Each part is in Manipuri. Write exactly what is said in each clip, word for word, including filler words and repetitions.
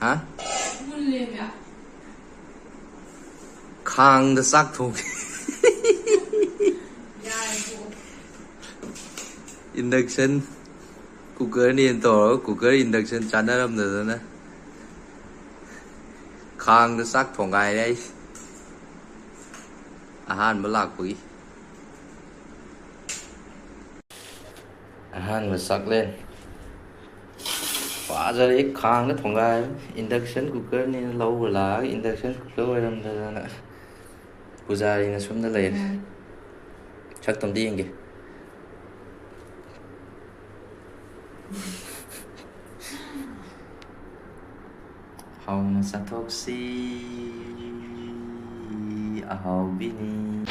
ꯍꯥ? ꯈꯥꯡꯗ ꯆꯥꯛ ꯊꯣꯡꯉꯤ꯫ Induction cookerꯅꯦꯅ ꯇꯧꯔꯒ cooker induction ꯆꯥꯟꯅꯔꯝꯗꯗꯅ ꯈꯥꯡꯗ ꯆꯥꯛ ꯊꯣꯡꯒꯥꯏꯔꯦ ꯑꯩ꯫ ꯑꯍꯥꯟꯕ ꯂꯥꯛꯄꯒꯤ꯫ ꯑꯍꯥꯟꯕ ꯆꯥꯛꯂꯦꯟ꯫ ꯐꯖꯔꯦ, ꯈꯥꯡꯗ ꯊꯣꯡꯒꯥꯏ꯫ Induction cookerꯅꯦꯅ ꯂꯧꯕ ꯂꯥꯛꯑꯒ induction cooker ꯑꯣꯏꯔꯝꯗꯗꯅ ꯄꯨꯖꯥꯔꯤꯅ ꯁꯣꯝꯗ ꯂꯩꯔꯦ꯫ ꯁꯛꯇꯣ ꯑꯝꯇ ꯌꯦꯡꯒꯦ꯫ ꯍꯥꯎꯅ ꯆꯥꯊꯣꯛꯁꯤ, ꯑꯍꯥꯎꯕꯤꯅꯤ꯫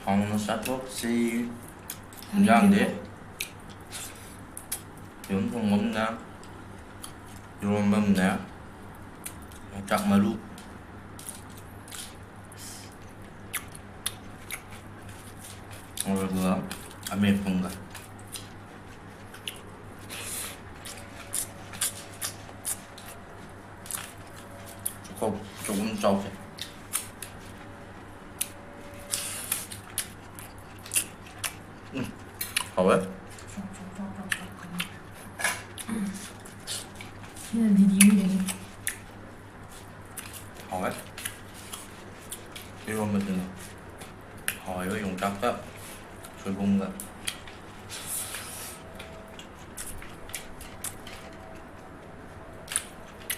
ꯍꯥꯎꯅ ꯆꯥꯊꯣꯛꯁꯤ꯫ ꯏꯟꯖꯥꯡꯗꯤ ꯌꯦꯔꯨꯝ ꯊꯣꯡꯕ ꯑꯃꯅꯦ, ꯏꯔꯣꯝꯕ ꯑꯃꯅꯦ, ꯌꯣꯡꯆꯥꯛ ꯃꯔꯨ, ꯑꯗꯨꯒ ꯑꯃꯦꯠꯄ ꯑꯃꯒ꯫ ꯆꯥꯛꯈꯣꯝ ꯆꯥꯛꯈꯣꯝ ꯆꯥꯎꯁꯦ꯫ ꯎꯝ, ꯍꯥꯎꯋꯦ꯫ ꯁꯤꯅ ꯗꯤꯗꯤ ꯍꯣꯏꯗꯒꯤ꯫ ꯍꯥꯎꯋꯦ꯫ ꯏꯔꯣꯝꯕꯗꯨꯅ ꯍꯥꯎꯋꯦꯕ, ꯌꯣꯡꯆꯥꯛꯀ ꯁꯣꯏꯕꯨꯝꯒ꯫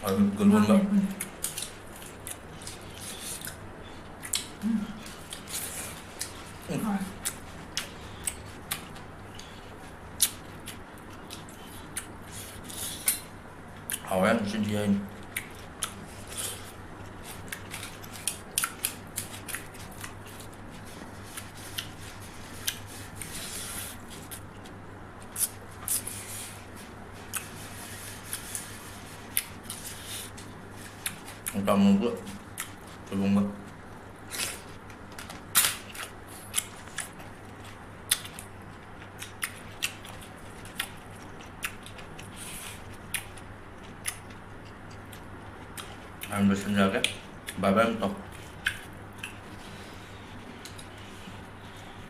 ꯑꯗꯨꯒ ꯂꯣꯟꯕ꯫ ꯎꯝ꯫ ꯍꯥꯎꯋꯦ, ꯆꯤꯟꯊꯤ ꯍꯥꯏꯅꯤ꯫ ꯌꯣꯡꯆꯥꯛ ꯃꯔꯨꯒ ꯁꯣꯏꯕꯨꯝꯒ꯫ ꯌꯥꯝ ꯂꯣꯏꯁꯤꯟꯖꯔꯒꯦ꯫ ꯕꯥꯏ ꯕꯥꯏ ꯑꯃꯨꯛ ꯇꯧ꯫